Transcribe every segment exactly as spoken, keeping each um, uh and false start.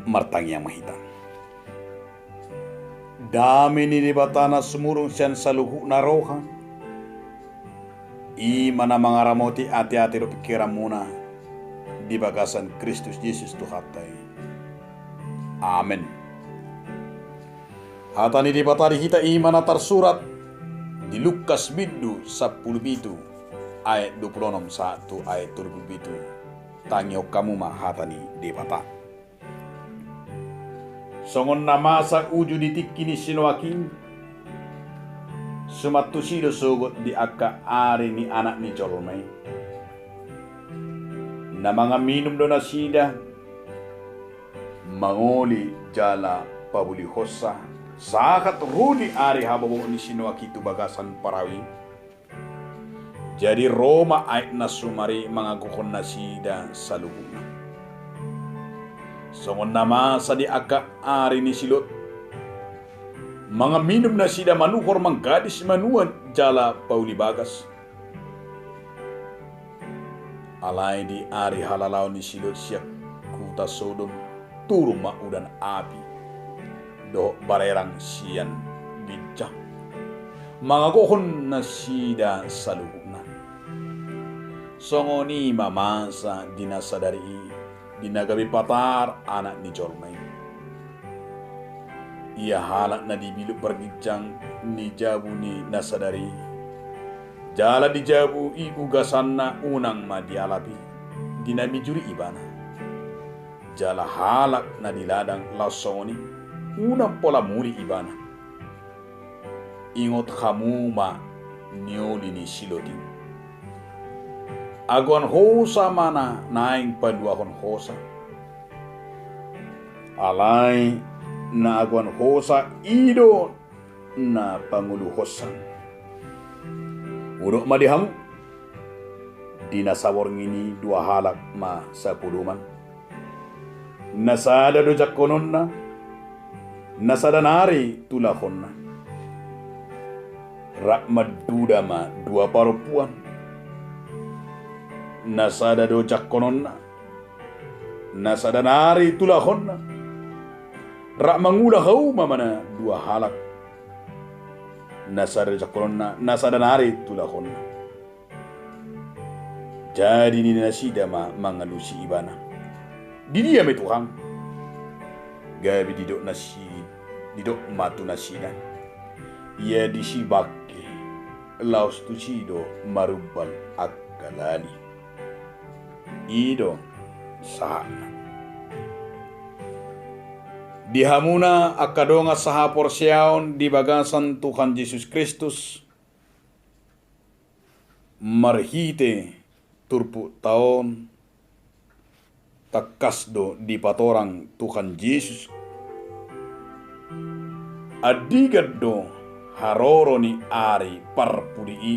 Martangiang ma hita. Dame ni Debata na sumurung sian saluhutna roha, i ma na mangaramoti ateate dohot pingkiranmuna di bagasan Kristus Jesus Tuhanta i. Amen. Hata ni Debata di hita i ma na tarsurat di Lukas bindu sampulu pitu ayat dua pulu onom sahat tu ayat tolu pulu pitu. Tangihon hamu ma hata ni Debata. Songon na masa uju di tingki ni sinuak i, suman tusi do sogot di angka ari ni Anak ni jolma i. Na mangan minum do nasida, mangoli jala pabolihonsa, sahat ro di ari habobohon ni sinuak i tu bagasan parau i. Jadi ro ma aek na sumar i mangagohon nasida saluhutna. Songon na masa di angka ari ni si Lot, mangan minum nasida, manuhor, manggadis, manuan jala pauli bagas. Alai di ari halalaon ni si Lot sian huta Sodom, turun ma udan api dohot barerang sian ginjang, mangagohon nasida saluhutna. Songon i ma masa di na sadari i, di na gabe patar Anak ni jolma i. Ia halak na dibiluk parginjang ni jabu ni na sadari i, jala di jabu i ugasanna, unang ma dialap i, di na mijur i ibana. Jala halak na di ladang laos songon i, unang pola muli ibana. Ingot hamu ma nioli ni si Lot i. Agoan hosa ma na naeng paluahon hosa. Alai na agoan hosa i do na pangoluhonsa. Hudok ma di hamu, di na saborngin i dua halak ma sapodoman. Na sada do jangkononna, na sada nari tulahonna. Rap manduda ma dua parompuan. Na sada do jangkononna, na sada nari tulahonna. Rap mangula hauma ma na dua halak. Na sada do jangkononna, na sada nari tulahonna. Jadi nini nasida ma mangalusi ibana: Di dia ma i Tuhan? Gabe didok nasi-, didok ma tu nasida: Ia disi bangke, laos tusi do marumbal angka lali. I do sahatna. Di hamuna angka dongan sahaporseaon di bagasan Tuhan Jesus Kristus, marhite turpukta on, tangkas do dipatorang Tuhan Jesus. Andigan do haroro ni ari parpudi i,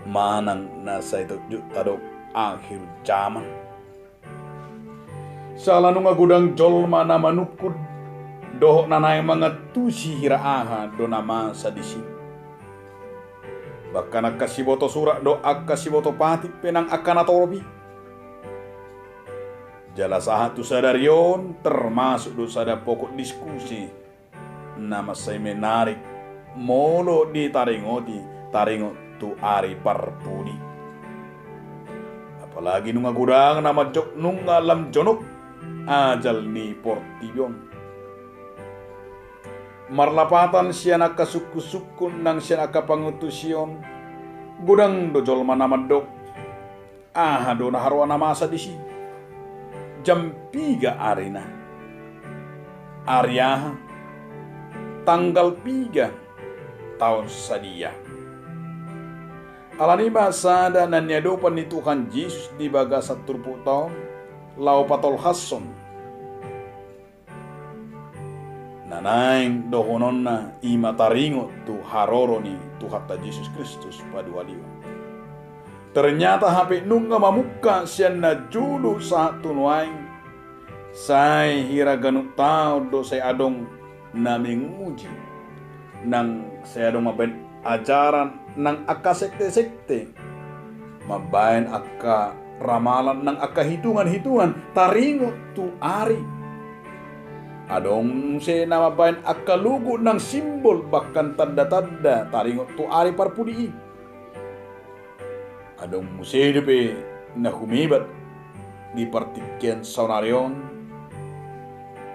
manang na sai tonjong tadok akhir jaman. Sala nunga godang jolma na manungkun dohot na naeng mangantusi hira aha do na masa disi. Bahkan angka siboto surat dohot angka siboto patik pe nang angka na torop i. Jala sahat tu sadari on termasuk do sada pokok diskusi na mansai menarik molo ditaringoti, taringot tu ari parpudi. Apalagi nunga godang na manjou nunga lam jonok ajal ni portibi on. Marlapatan sian angka sungkun-sungkun nang sian angka pangantusion, godang do jolma na mandok: Aha do na haroa na masa disi? Jam piga arina? Ari aha? Tanggal piga? Taon sadia? Alani i ma sada na niadopan ni Tuhan Jesus di bagasan turpukta on, laho patolhashon na naeng dohononna, i ma taringot tu haroro ni Tuhanta Jesus Kristus paduahalion. Ternyata hape nunga mamungka sian na jolo sahat tu nuaeng, sai hira ganup taon do sai adong na menguji, nang sai adong mambaen ajaran nang angka sekte-sekte, mambaen angka ramalan nang angka hitungan-hitungan taringot tu ari. Adong muse na mambahen angka logo nang simbol bahkan tanda-tanda taringot tu ari parpudi i. Adong muse dope na humebat di partingkian saonari on,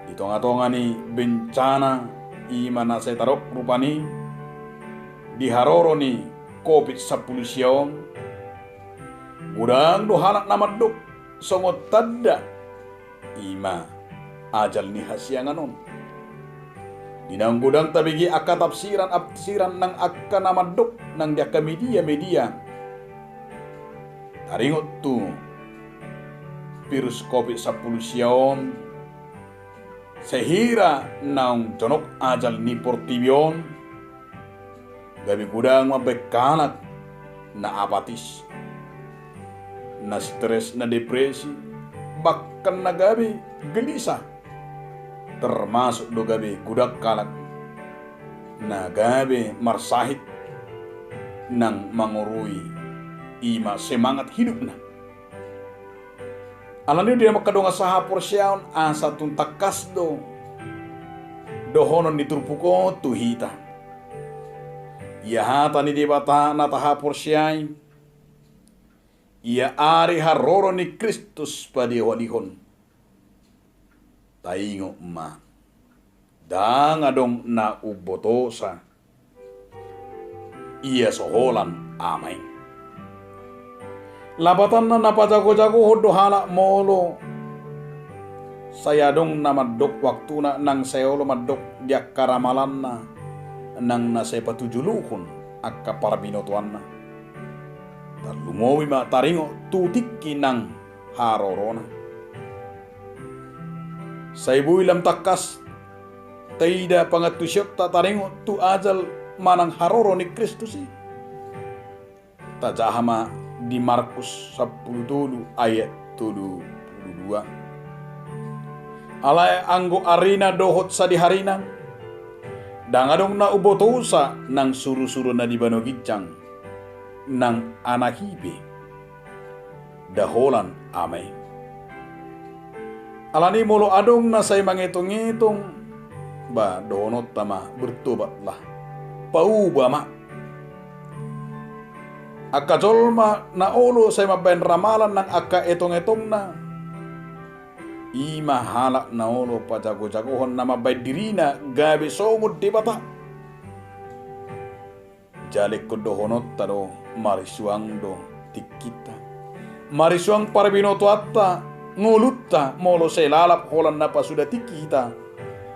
di tonga-tonga ni bencana i ma na sai tadok rupani, di haroro ni Covid sampulu sia on, godang do halak na mandok songon tanda i ma ajal ni hasiangan on. Di naung godang tabege angka tafsiran-tafsiran nang angka na mandok nang di angka media-media taringot tu virus Covid sampulu sia on, sehira naung jonok ajal ni portibi on, gabe godang mambahen halak na apatis, na stres, na depresi, bahkan na gabe gelisah. Termasuk do gabe godang halak na gabe marsahit nang mangorui i ma semangat hidupna. Alani i, di angka dongan sahaporseaon, asa tung tangkas do dohonon ni turpuk on tu hita. Ia hata ni Debata na tahaporseai, ia ari haroro ni Kristus padeahalihon. Taingot ma, ndang adong na umbotosa ia so holan Ama i. Lapatanna, na pajago-jagohon do halak molo sai adong na mandok waktuna nang sai olo mandok di angka ramalanna nang na sai patujolohon angka parbinotoanna. Tarlumobi ma taringot tu tingki nang harorona. Sai boi lam tangkas taida pangantusionta taringot tu ajal manang haroro ni Kristus i. Tajaha ma di Markus sampulu tolu ayat tolu pulu dua. Alai anggo arina dohot sadiharina, ndang adong na umbotosa nang suru-suru na di banua ginjang, nang Anak i pe, nda holan Ama i. Alani i, molo adong na sai mangetong-etong, ba dohononta ma, bertobatlah, pauba ma. Angka jolma na olo sai mambahen ramalan nang angka etong-etongna, i ma halak na olo pajago-jagohon, na mambahen dirina gabe songon Debata. Jala ingkon dohononta do, marisuang do tingkinta, marisuang parbinotoanta, ngolunta, molo sai lalap holan na pasuda tingki hita,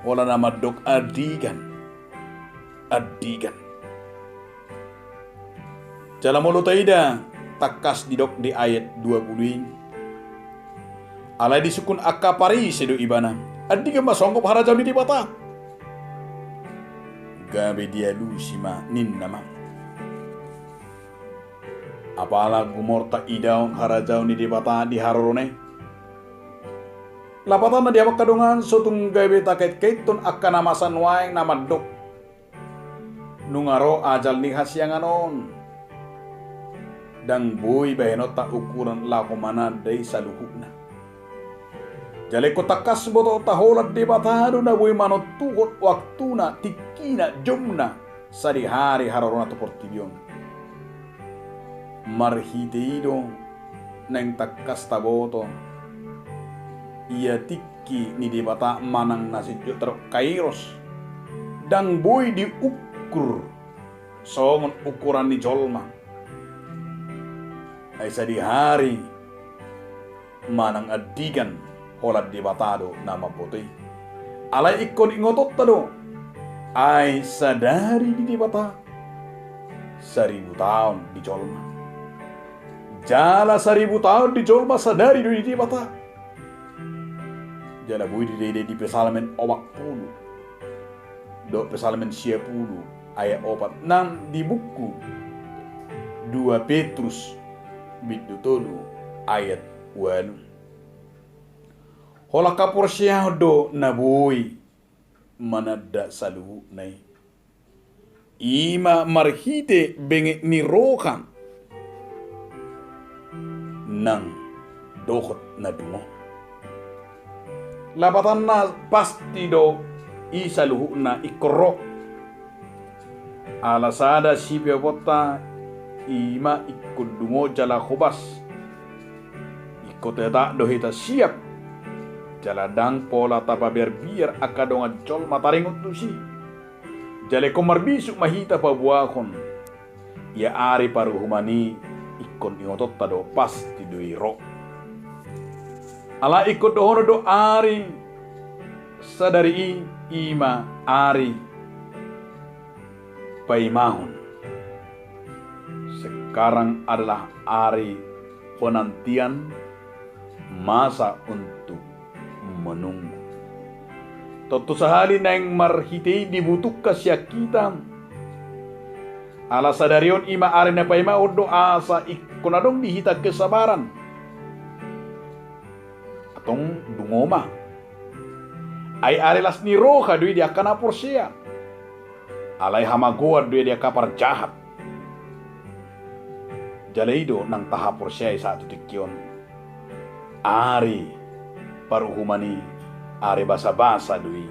holan na mandok andigan, andigan. Jala molo taida, tangkas didok di ayat dua pulu i, alai disungkun angka Parise do ibana, andigan ma songgop harajaon ni Debata. Gabe dialusi ma, ninna ma, apala gumorta idaon harajaon ni Debata di harorona i. Lapatanna, di hamu angka dongan, so tung gabe takait-kaithon angka na masa nuaeng na mandok, nunga ro ajal ni hasiangan on, ndang boi bahenonta ukuran laho mananda i saluhutna. Jala ingkon tangkas botoonta, holan Debata do na boi manontuhon waktuna, tingkina, jomna, sadihari harorona tu portibi on. Marhite i do naeng tangkas taboto, ia tingki ni Debata manang na sinjot tadok kairos, ndang boi diukur songon ukuran ni jolma. Ai sadihari manang andigan, holan Debata do na mamboto i. Alai ingkon ingotonta do, ai sadari di Debata, saribu taon di jolma. Jala saribu taon di jolma sadari do di Debata. Jala boi diida i di Psalmen opat pulu dohot Psalmen sia pulu ayat opat, nang di buku dua Petrus bindu tolu ayat ualu. Holan haporseaon do na boi mananda saluhutna i. I ma marhite benget ni roha nang dohot na dungo. Lapatanna pasti do i saluhutna ingkon ro. Ala sada sipeoponta i ma ingkon dungo jala hobas. Ingkon tetap do hita siap. Jala ndang pola tapabiarbiar angka dongan jolma taringot tusi. Jala ingkon marbisuk ma hita paboahon. Ia ari paruhuman i ingkon ingotonta do pasti do i ro. Alai ingkon dohonon do ari sadari i, i ma ari paimahon. Sekarang adalah ari penantian, masa untuk menunggu. Tontu sahali naeng marhite i dibutuhkan sian hita. Ala sadari on i ma ari na paimahon do asa ingkon adong di hita kesabaran. Antong dungo ma. Ai ari las ni roha do i di angka na porsea. Alai hamagoan do i di angka parjahat. Jala i do nang tahaporseai sahat tu tingki on. Ari paruhuman i, ari basabasa do i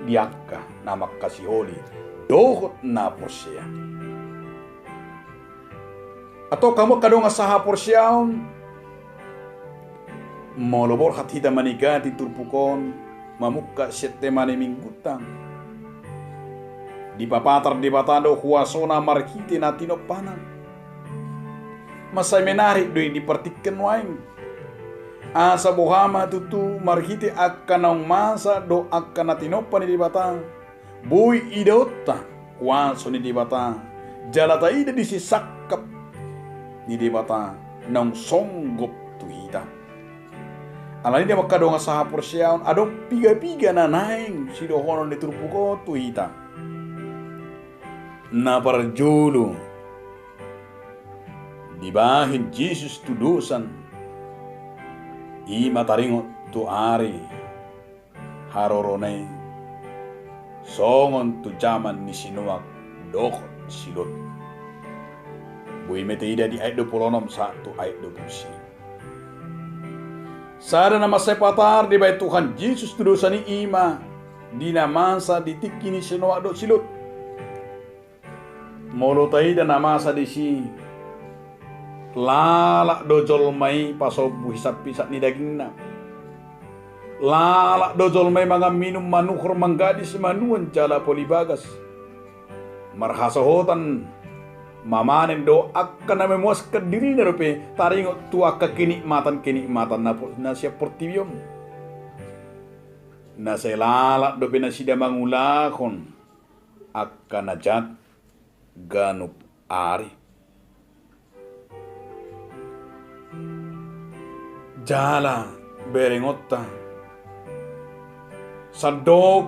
di angka na mangkasiholi dohot na porsea. Antong hamu angka dongan sahaporseaon, molo borhat hita manigati turpuk on, mamungka sian tema ni minggunta, dipapatar Debata do huasona marhite na tinompana. Mansai menarik do i di partingkian nuaeng. Asa boha ma tutu marhite angka naung masa dohot angka na tinompa ni Debata, boi idaonta huaso ni Debata, jala taida disi sangkap ni Debata naung songgop tu hita. Alani i, damang angka dongan sahaporseaon, adong piga-piga na naeng sidohonon ni turpuk on tu hita. Na parjolo, dibahen Jesus tudosan, i ma taringot tu ari harorona i, songon tu jaman ni si Noak dohot si Lot. Boi ma taida di ayat dua pulu onom sahat tu ayat dua pulu sia. Sada na mansai patar dibahen Tuhan Jesus tudosan i, i ma di na masa di tingki ni si Noak dohot si Lot. Molo taida na masa disi, lalap do jolma i pasombu hisap-hisap ni dagingna. Lalap do jolma i mangan minum, manuhor, manggadis, manuan jala poli bagas. Marhasohotan mamanen dohot angka na memuaskan dirina dope taringot tu angka kenikmatan-kenikmatan na po-, na sian portibi on. Na sai lalap dope nasida mangulahon angka na jat ganup ari. Jala berengonta, sandok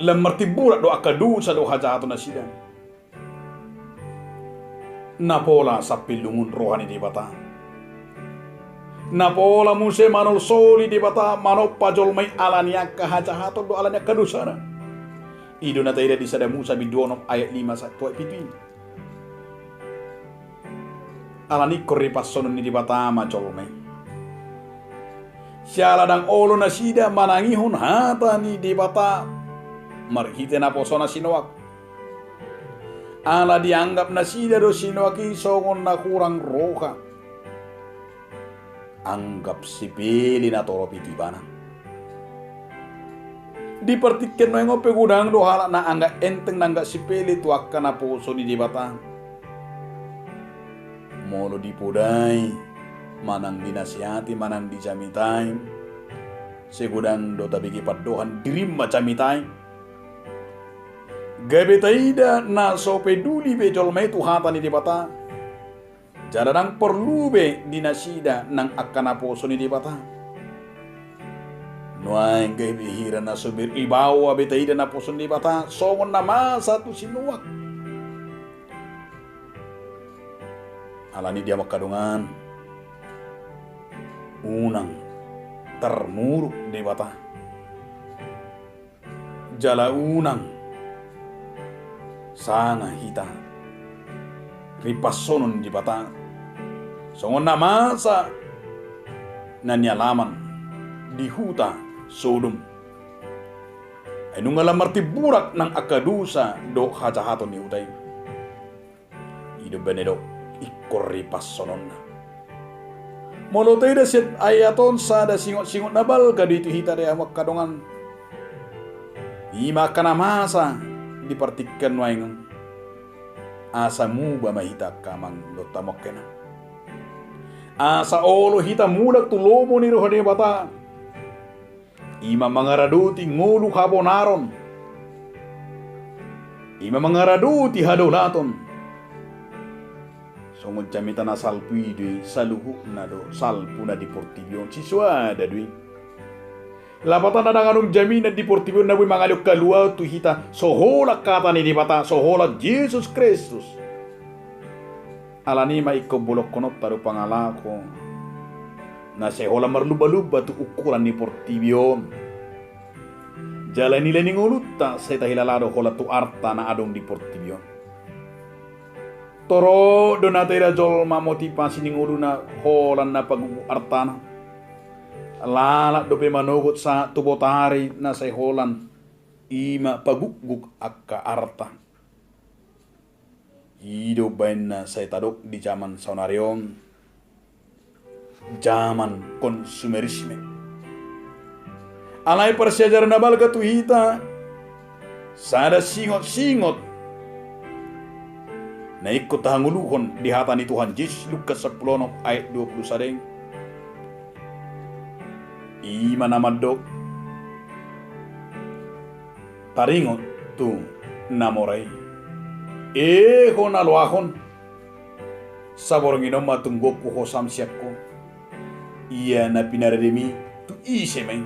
lam martimburan do angka dosa dohot hajahaton nasida. Na pola sampe lungun roha ni Debata. Na pola muse manolsoli Debata manompa jolma i alani angka hajahaton dohot alani angka dosana. I do na taida di sada Musa bindu onom ayat lima sahat tu ayat pitu i. Alani i ingkon ripashonon ni Debata ma jolma i. Siala ndang olo nasida manangihon hata ni Debata marhite naposona si Noak. Ala dianggap nasida do si Noak i songon na hurang roha. Anggap sepele na torop i tu ibana. Di partingkian nuaeng on pe godang do halak na anggap enteng, na anggap sepele tu angka naposo ni Debata. Molo dipodai, manang dinasihati, manang dijamitai, sai godang do tabege pandohan, dirimu ma jamitai. Gabe taida na so peduli be jolma i tu hata ni Debata. Jala ndang porlu be di nasida nang angka naposo ni Debata. Nuaeng gabe hira na so berwibawa be taida naposo ni Debata songon na masa tu si Noak. Alani i, damang angka dongan, unang tarmuruk Debata. Jala unang sanga hita ripashonon Debata songon na masa na nialaman di huta Sodom. Ai nunga lam martimburak nang angka dosa dohot hajahaton ni huta i. I do umbahen na didok ingkon ripashononna. Molo taida sian ayat on, sada singot-singot na balga do i tu hita, di hamu angka dongan. I ma angka na masa di partingkian nuaeng on. Asa muba ma hita angka amang dohot hamu angka inang. Asa olo hita mulak tu lomo ni roha ni Debata. I ma mangaradoti ngolu habonaron. I ma mangaradoti hadaulaton. Songon jamita na salpu i do i, saluhutna do salpu na di portibi on, sisoada do i. Lapatanna ndang adong jaminan di portibi on na boi mangalehon haluaon tu hita, so holan hata ni Debata, so holan Jesus Kristus. Alani i ma ingkon bolongkononta do pangalaho na sai holan marlumba-lumba tu ukuran ni portibi on. Jala nilai ni ngolunta sai tahilala do holan tu arta na adong di portibi on. Torop do na taida jolma motivasi ni ngoluna holan na pagukguk artana. Lalap dope manogot sahat tu botari na sai holan i ma pagukguk angka arta. I do umbahen na sai tadok di jaman saonari on jaman konsumerisme. Alai parsiajaran na balga tu hita, sada singot-singot na ingkon tahangoluhon di hata ni Tuhan Jesus, Lukas sampulu onom ayat dua pulu sada i. I ma na mandok, taringot tu na mora i. E ho na loahon, saborngin on ma tunggonku hosam sian ho. Ia na pinarademi tu ise ma i.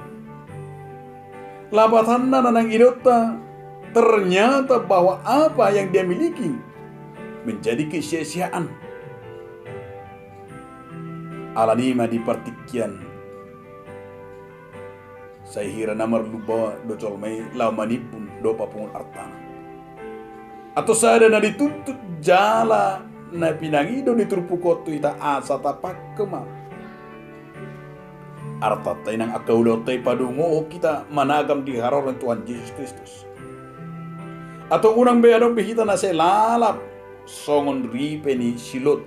Lapatanna na naeng idaonta, ternyata bahwa apa yang dia miliki menjadi kesia-siaan. Alani i ma di partingkian sai hira na marlumba do jolma i laho manimbun dohot papungu artana. Atau sada na dituntut jala na pinangido ni turpuk on tu hita asa tapangke ma artanta i nang angka ulaonta i padungohon hita managam di haroro ni Tuhan Jesus Kristus. Atau unang be adong be hita na sai lalap songon ripe ni si Lot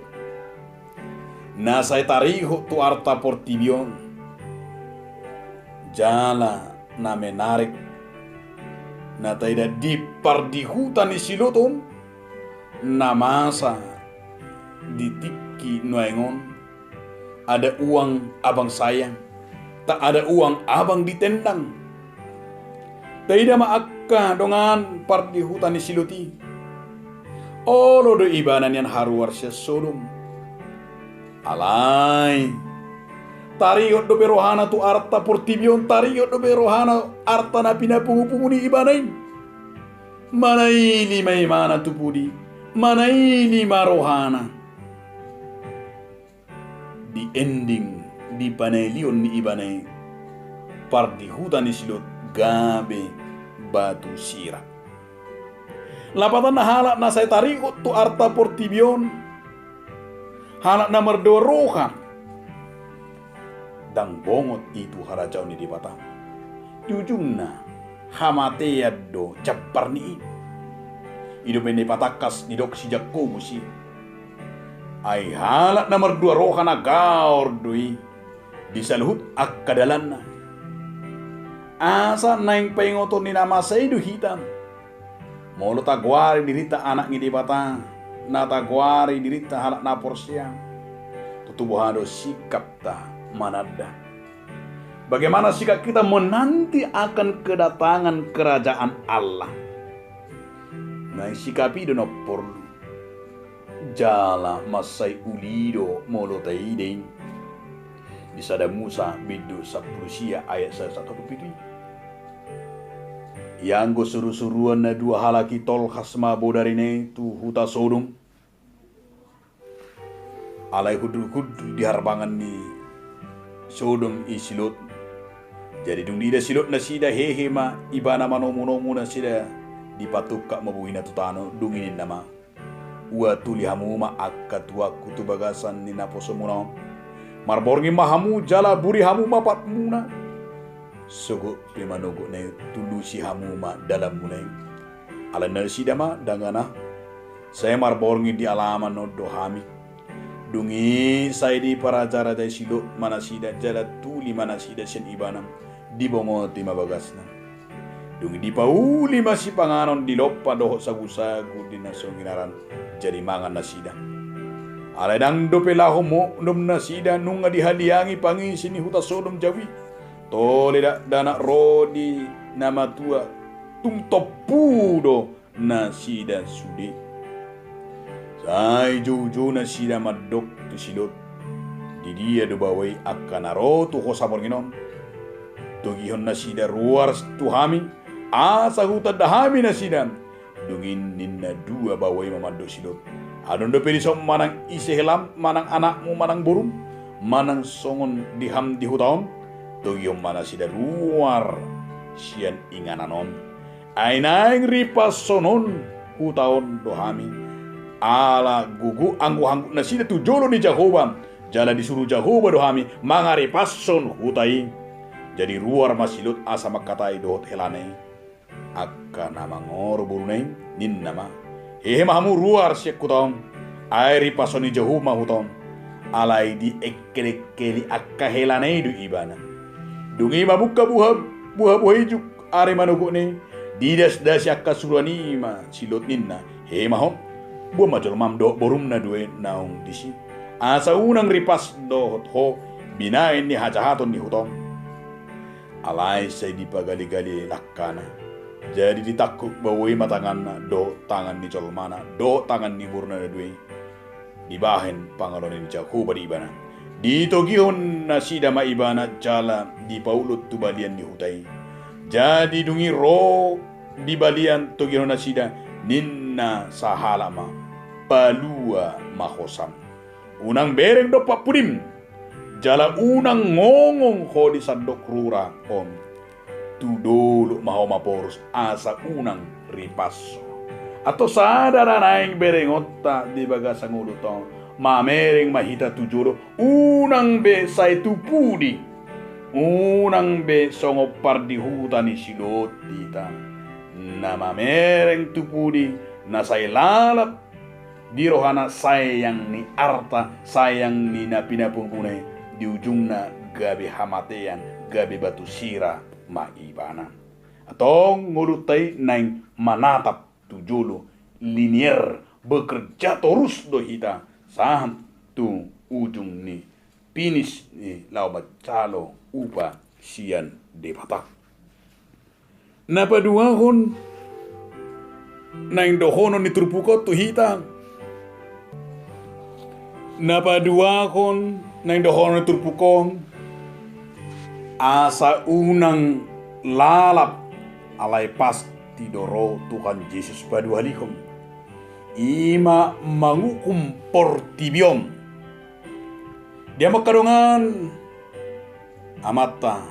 na sai tarihot tu arta portibi on. Jala na menarik na taida di pardihuta ni si Lot on na masa di tingki nuaeng on, ada uang abang sayang, tak ada uang abang ditendang. Taida ma angka dongan pardihuta ni si Lot i. Olo do ibana nian haruar sian Sodom. Alai tarihot dope rohana tu arta portibi on, tarihot dope rohana arta na pinapungupungu ni ibana i. Manaili ma ibana tu pudi, manaili ma rohana. Di ending, di panailion ni ibana i, pardihuta ni si Lot gabe batu sira. Lapatanna halak na sai tarihot tu arta portibi on, halak na mardua roha, ndang bongot i tu harajaon ni Debata. Di ujungna hamatean do jambar ni i. I do umbahen na dipatangkas didok si Jakobus i. Ai halak na mardua roha na gaor do i di saluhut angka dalanna. Asa naeng paingoton ni na masa i do hita. Molo tagoari dirinta anak ni Debata, na tagoari dirinta halak na porsea, tontu boha do sikapta mananda. Bagaimana sikap kita menanti akan kedatangan kerajaan Allah? Naeng sikap i do na porlu. Jala mansai uli do molo taida i di Sada Musa bindu sampulu sia ayat sada sahat tolu pitu i. Ianggo surusuruan na dua halak i tolhas ma bodarina i tu huta Sodom. Alai hundulhundul di harbangan ni Sodom i si Lot. Jadi dung diida si Lot nasida hehe ma ibana manomunomu nasida dipatungkap ma bohina tu tano, dung i ninna ma. Ua tuli hamu ma angka tuanku tu bagasan ni naposomuna on. Marborngin ma hamu jala buri hamu ma patmuna. Sogot pe manogot na i, tulusi hamu ma dalanmuna i. Alai nasida ma dangana, sai marborngin di alaman on do hami. Dung i sai diparajarajai si Lot ma nasida jala tuli ma nasida sian ibana, dibongoti ma bagasna. Dung i dipauli ma sipanganon, dilompa dohot sagusagu di na so ginaran, jadi mangan nasida. Alai ndang dope laho modom nasida nunga dihaliangi pangisi ni huta Sodom jau i. Tole dakdanak ro di na matua, tung tompu do nasida sude. Sai joujou nasida mandok tu si Lot, di dia do baoa i angka na ro tu hosa borngin on? Togihon nasida ruar tu hami, asa hutanda hami nasida. Dung i ninna dua baoa i ma mandok si Lot, adong dope dison manang ise helam, manang anakmu, manang borum, manang songon di ham di huta on? Togihon ma nasida ruar sian inganan on. Ai naeng ripashon huta on do hami. Ala gogo angguangguk nasida tu jolo ni Jahowa, jala disuru Jahowa do hami mangaripashon huta i. Jadi ruar ma si Lot asa mangkatai dohot helana i. Angka na mangoru boruna i, ninna ma, hehe ma hamu ruar sian huta on. Ai ripashon ni Jahowa ma huta on. Alai diengkelengkeli angka helana i do ibana. Dung i mabungka buha, buhabuha ijuk ari manogotna i, didasdasi angka suruan i ma si Lot, ninna, hehe ma ho, boan ma jolmam dohot borum na dua i naung disi, asa unang ripas dohot ho binahen ni hajahaton ni huta on. Alai sai dipagaligali langkana. Jadi ditangkup baoa i ma tanganna dohot tangan ni jolmana dohot tangan ni boruna na dua i. Dibahen pangaloan ni Jahowa di ibana. Ditogihon nasida ma ibana jala dipaulun tu balian ni huta i. Jadi dung i ro di balian togihon nasida, ninna sahalak ma, palua ma hosam. Unang bereng dompak pudim, jala unang ngongong ho di sandok rura on. Tu dolok ma ho maporus asa unang ripas ho. Antong sada do naeng berengonta di bagasan ngolunta on, mamereng ma hita tu jolo, unang be sai tu pudi, unang be songon pardihuta ni si Lot hita. Na mamereng tu pudi, na sai lalap di rohana, sayang ni arta, sayang ni na pinapungupunna i, di ujungna gabe hamatean, gabe batu sira ma ibana. Antong ngolunta i naeng manatap tu jolo, linier, bekerja torus do hita sahat tu ujung ni pinis ni laho manjalo upa sian Debata. Na paduahon naeng dohonon ni turpuk on tu hita. Na paduahon naeng dohonon ni turpuk on, asa unang lalap, alai pasti do ro Tuhan Jesus paduahalihon. I ma mangukum portibi on. Dia ma angka dongan, amanta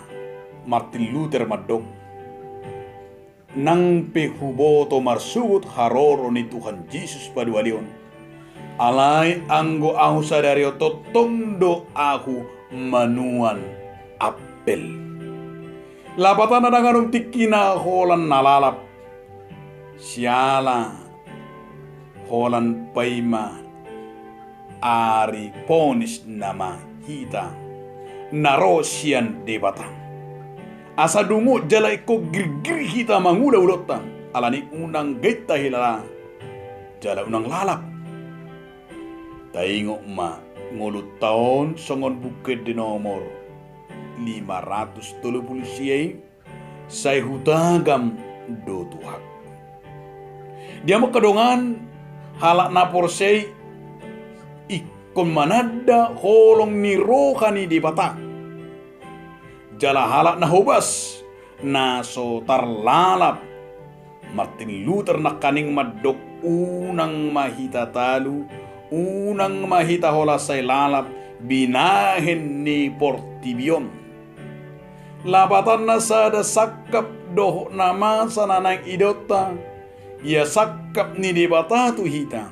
Martin Luther mandok, nang pe huboto marsogot haroro ni Tuhan Jesus paduahalihon, alai anggo ahu sadari on tongtong do ahu manuan ampel. Lapatanna ndang adong tingkina holan na lalap, siala holan paima ari ponis nama hita na ro sian Debata. Asa dungo jala ingkon girgir hita mangula ulaonta, alani unang gabe tahilala jala unang lalap. Taingot ma, ngolunta on songon Buku Ende nomor lima ratus tolu pulu sia i, sai hutagam do Tuhanku. Dia ma angka dongan, halak na porsea i ingkon mananda holong ni roha ni Debata. Jala halak na hobas, na so tarlalap. Martin Luther nangkaning mandok, unang ma hita talu, unang ma hita holan sai lalap binahen ni portibi on. Lapatanna sada sangkap dohot na masa na naeng idaonta, ia sangkap ni Debata tu hita.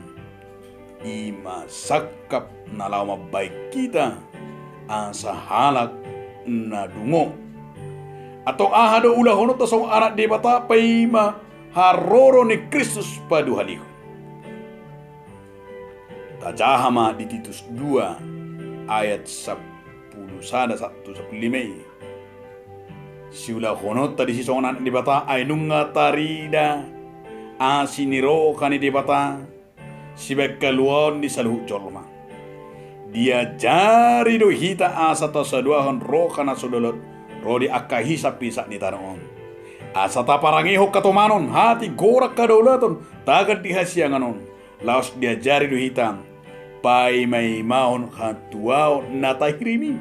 I ma sangkap na laho mambahen hita asa halak na dungo. Antong aha do ulahononta songon anak Debata? Paima haroro ni Kristus paduahalihon. Tajaha ma di Titus dua ayat sampulu sada sahat tu sampulu lima i. Siulahononta disi songon anak ni Debata ai nunga tarida asi ni roha ni Debata sibahen haluaon ni saluhut jolma. Diajari do hita asa tasadoahon roha na so dolok ro di angka hisaphisap ni tano on, asa taparangehon hatomanon, hati, goran, hadaulaton, tagan di hasiangan on. Laos diajari do hita paimaimahon hatuaon na tahirim i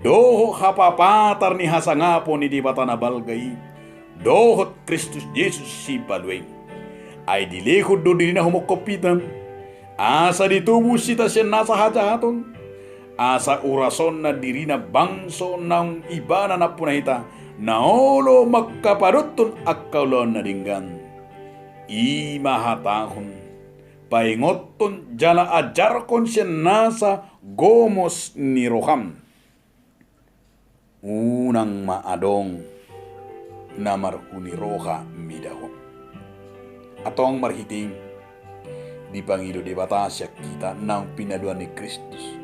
dohot hapapatar ni hasangapon ni Debata na balga i dohot Kristus Jesus Sipalua i. Ai dilehon do dirina humongkop hita, asa ditobu hita sian nasa hajahaton, asa urasonna dirina bangso naung ibana nampuna hita, na olo mangkapadothon angka ulaon na denggan. I ma hatahon, paingothon jala ajarhon sian nasa gomos ni roham. Unang ma adong na marhuni roha mida ho. Antong marhite i, dipangido Debata sian hita naung pinatuan ni Kristus,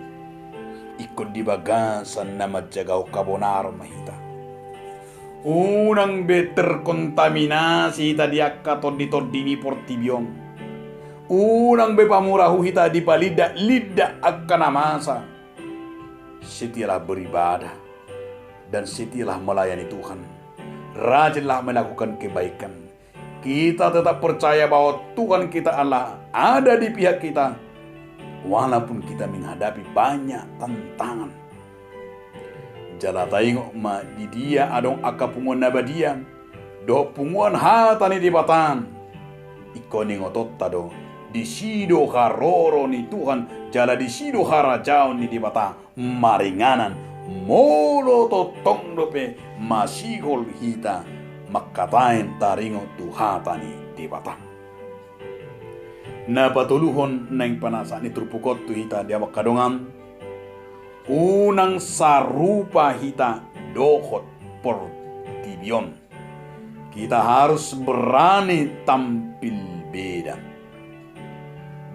ingkon di bagasan na manjagahon habonaron ma hita. Unang be terkontaminasi hita di angka tonditondi ni portibi on. Unang be pamurahu hita di palindak-lindak angka na masa. Setialah beribadah dan setialah melayani Tuhan. Rajinlah melakukan kebaikan. Kita tetap percaya bahwa Tuhan kita Allah ada di pihak kita, walaupun kita menghadapi banyak tantangan. Jala taingot ma di dia adong angka punguan na badia dohot punguan hata ni Debata. Ingkon ingotonta do, disi do haroro ni Tuhan, jala disi do harajaon ni Debata maringanan, molo tongtong dope masihol hita mangkatai taringot tu hata ni Debata. Na patoluhon naeng pinasahat ni turpuk on tu hita di hamu angka dongan, unang sarupa hita dohot portibi on. Kita harus berani tampil beda.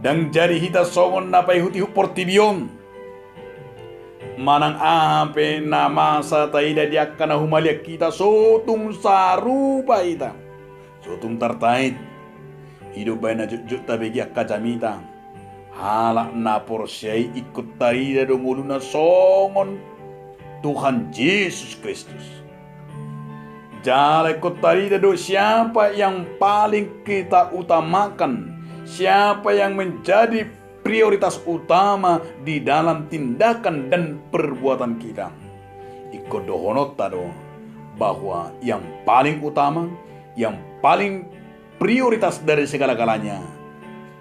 Ndang jadi hita songon na paihutihut portibi on. Manang aha pe na masa taida di angka na humaliang hita, so tung sarupa hita. So tung tartait. I do umbahen na jotjot tabege angka jamita. Halak na porsea i ingkon tarida do ngoluna songon Tuhan Jesus Kristus. Jala ingkon tarida do siapa yang paling kita utamakan, siapa yang menjadi prioritas utama di dalam tindakan dan perbuatan kita. Ingkon dohononta do bahwa yang paling utama, yang paling prioritas dari segala-galanya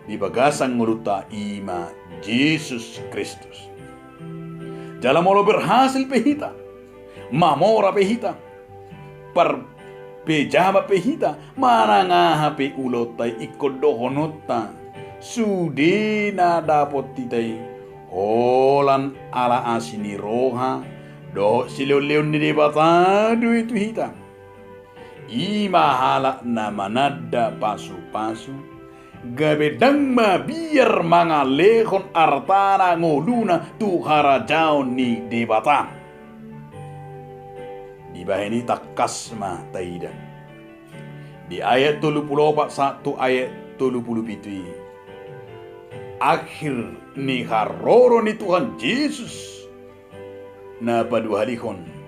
di bagasan ngolunta i ma Jesus Kristus. Jala molo berhasil pe hita, mamora pe hita, par pejabat pe hita, manang aha pe ulaonta i ingkon dohononta, sude na dapot hita i holan ala asi ni roha dohot silehonlehon ni Debata do i tu hita. I ma halak na mananda pasupasu, gabe ndang mabiar mangalehon artana ngoluna tu harajaon ni Debata. Dibahen i tangkas ma taida di ayat tolu pulu opat sahat tu ayat tolu pulu pitu i, akhir ni haroro ni Tuhan Jesus na paduahalihon.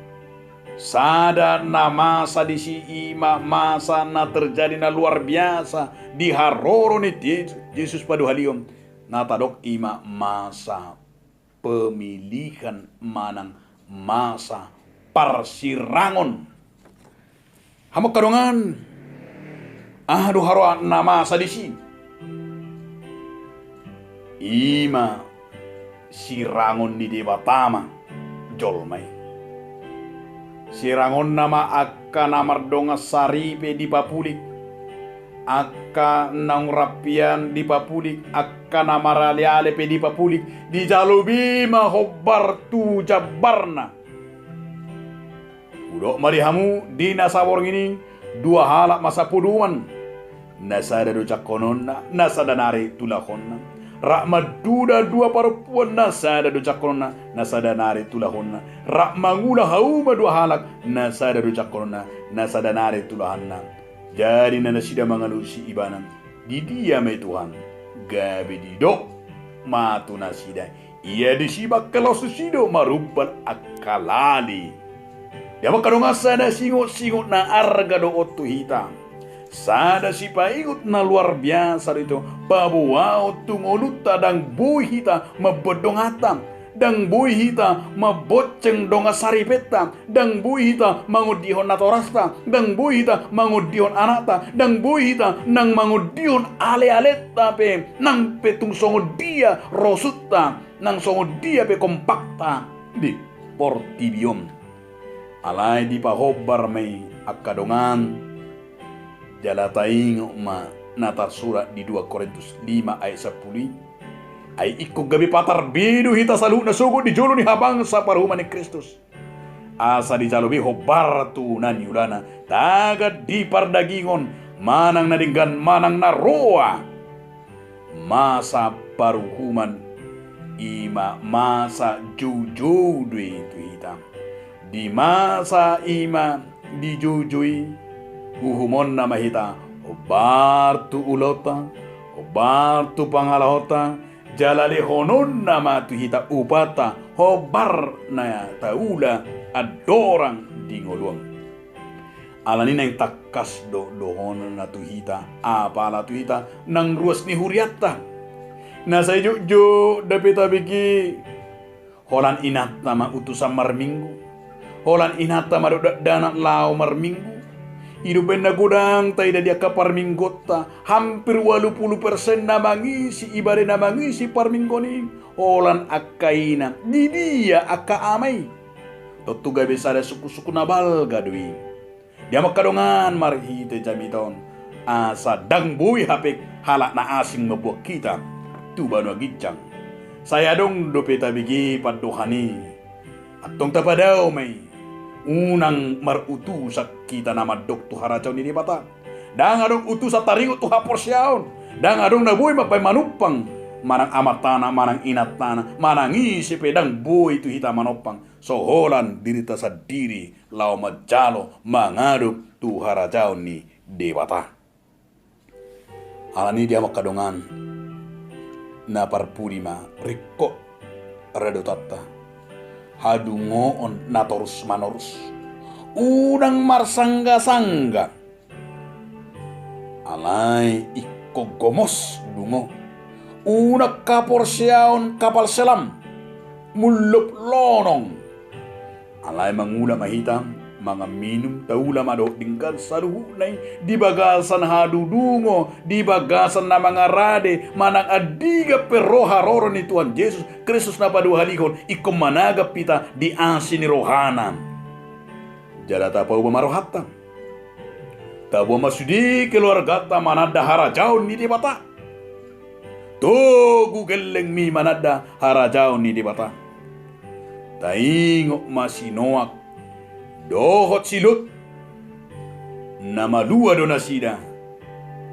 Sada na masa disi i ma masa na terjadi na luar biasa di haroro ni Je-, Jesus paduahalihon. Na tadok i ma masa pemilihan manang masa parsirangon. Hamu angka dongan, aha do haroa na masa disi? I ma sirangon ni Debata ma jolma i. Sirangonna ma angka na mardongan saripe dipapulik, angka naung rampian dipapulik, angka na maraleale pe dipapulik, dijalo be ma hombar tu jambarna. Hudok ma di hamu di na saborngin i, dua halak ma sapodoman. Na sada do jangkononna, na sada nari tulahonna. Rap manduda dua parompuan, na sada do jangkononna, na sada nari tulahonna. Rap mangula hauma dua halak, na sada do jangkononna, na sada nari tulahanna. Jadi na nasida mangalusi ibana, di dia ma i Tuhan? Gabe didok ma tu nasida, ia disi mangkalosisi do marumbal angka lali. Di hamu angka dongan, sada singot-singot na arga do on tu hita. Sada sipaingot na luar biasa do i, paboaon tu ngolunta, ndang boi hita mamboan donganta, ndang boi hita mambonceng dongan saripenta, ndang boi hita mangondihon natorasta, ndang boi hita mangondihon anakta, ndang boi hita nang mangondihon alealenta pe, nang pe tung songon dia rosunta, nang songon dia pe kompakta di portibi on. Alai dipahombar ma i angka dongan, jala taingot ma na tarsurat di dua Korintus lima ayat sampulu i. Ai ingkon gabe patar be do hita saluhutna sogot di jolo ni habangsa paruhuman ni Kristus. Asa dijalo be hombar tu na niulana, tagan di pardagingon, manang na denggan, manang na roa. Masa paruhuman i ma masa joujou do i tu hita. Di masa i ma di joujou i, uhumonna ma hita, hombar tu ulaonta, hombar tu pangalahonta, jala lehononna ma tu hita upata, hombar na taula andorang di ngolu on. Alani naeng tangkas do dohononna tu hita, apala tu hita nang ruas ni hurianta. Na sai jotjot dope tabege, holan inanta ma utusan marminggu, holan inanta ma do dakdanak laho marminggu. I do umbaen na godang taida di angka parmingguonta, hampir ualu pulu persen na mangisi, ibana na mangisi parmingguon i holan angka ina. Di dia angka ama i? Tontu gabe sada sungkunsungkun na balga do i. Di hamu angka dongan, marhite jamita on, asa ndang boi hape halak na asing mamboan hita tu banua ginjang. Sai adong dope tabege pandohan i. Antong tapadao ma i. Unang marutusan hita na mandok tu harajaon ni Debata. Ndang adong utusan taringot tu haporseaon. Ndang adong na boi mambaen manumpang manang amantana, manang inantana, manang ise pe ndang boi tu hita manumpang so holan dirita sandiri laho manjalo mangadop tu harajaon ni Debata. Alani i, di hamu angka dongan, na parpudi ma ringkot radotanta, hadungoon na torus manorus. Unang marsanggasangga. Alai ingkon gomos dungo. Unang haporseaon kapal selam, mullop lonong. Alai mangula ma hita, mangan minum, taula ma dohot denggan saluhutna i di bagasan hadudungo, di bagasan na mangarade, manang andigan pe ro haroro ni Tuhan Jesus Kristus na paduahalihon, ingkon managap hita di asi ni rohana. Jala tapauba ma rohanta. Taboan ma sude keluarganta mananda harajaon ni Debata. Togu gellengmi mananda harajaon ni Debata. Taingot ma si Noak dohot si Lot. Na malua do nasida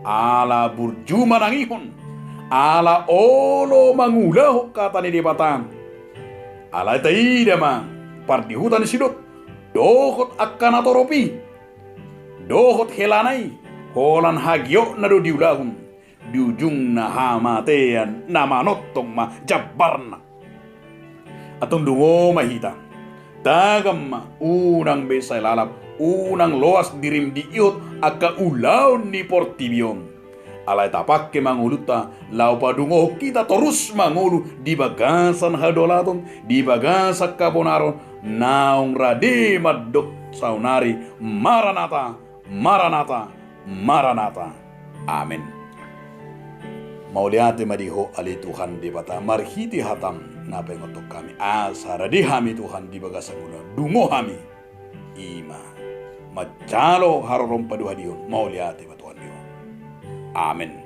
ala burju manangihon, ala olo mangulahon hata ni Debata. Alai taida ma pardihuta ni si Lot dohot angka natorop i, dohot helana i, holan hagiotna do diulahon. Di ujungna hamatean na manongtong ma jambarna. Antong dungo ma hita. Tagam ma, unang be sai lalap, unang loas dirim diihut angka ulaon ni portibi on. Alai tapangke ma ngolunta laho padungohon hita torus mangolu di bagasan hadaulaton, di bagasan habonaron, naung rade mandok saonari: Maranata, Maranata, Maranata. Amen. Mauliate ma di Ho ale Tuhan Debata, marhite hataM na paingothon hami, asa rade hami Tuhan di bagasan ngolu, dungo hami. I ma manjalo haroro paduahalihon. Mauliate ma Tuhan di Ho. Amen.